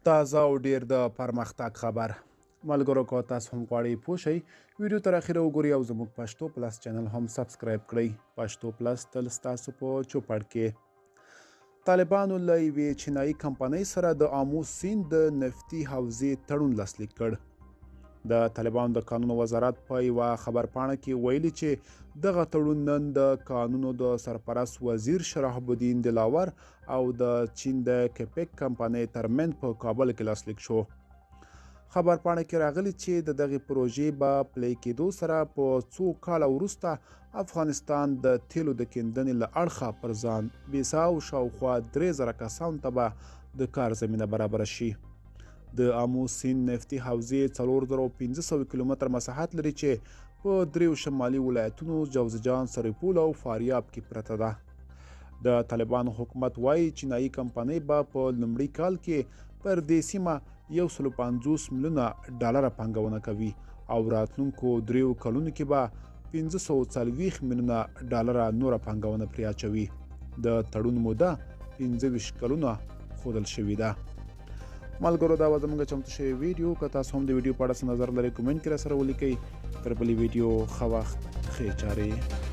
تازه او ډیر د پرمختګ خبر. ملګرو که تاسو هم غواړئ پوه شئ، ویډیو تر اخیره وګورئ او زموږ پښتو پلس چینل هم subscribe کړئ. پښتو پلس تل ستاسو په چوپړ کې. طالبانو له یوې چینایي کمپنۍ سره د آمو سیند د نفتي حوزې تړون لاسلیک کړ. د طالبانو د کانونو وزارت په یوه خبرپاڼه کې ویلي چې دغه تړون نن د کانونو د سرپرست وزیر شرحب الدین دلاور او د چین د کپک کمپنۍ ترمنځ په کابل کې لاسلیک شو. خبرپاڼه کې راغلي چې د دغې پروژې به پلی کېدو سره په څو کاله وروسته افغانستان د تیلو د کیندنې له اړخه پر ځان بیسا او شاوخوا 3000 کسانو ته به د کار زمینه برابره شي. د آمو سیند نفتي حوزې 4500 کیلومتر مساحت لري چې په دریو شمالي ولایتونو جوزجان، سرپل او فاریاب کې پرته ده. د طالبانو حکومت وایي چینایي کمپنۍ به په لومړي کال کې پر دې سیمه 150 میلیونه ډالره پانګونه کوي او راتلونکو دریو کلونو کې به 540 میلیونه ډالره نوره پانګونه پرې اچوي. د تړون موده 25 کلونه ښودل شوې ده. ملګرو دا وه زموږ چمتو شوې ویډیو. که تاسو هم د ویډیو په اړه څه نظر لرئ، comment کې راسره ولیکئ. تر بلې ویډیو، ښه وخت، ښې چارې.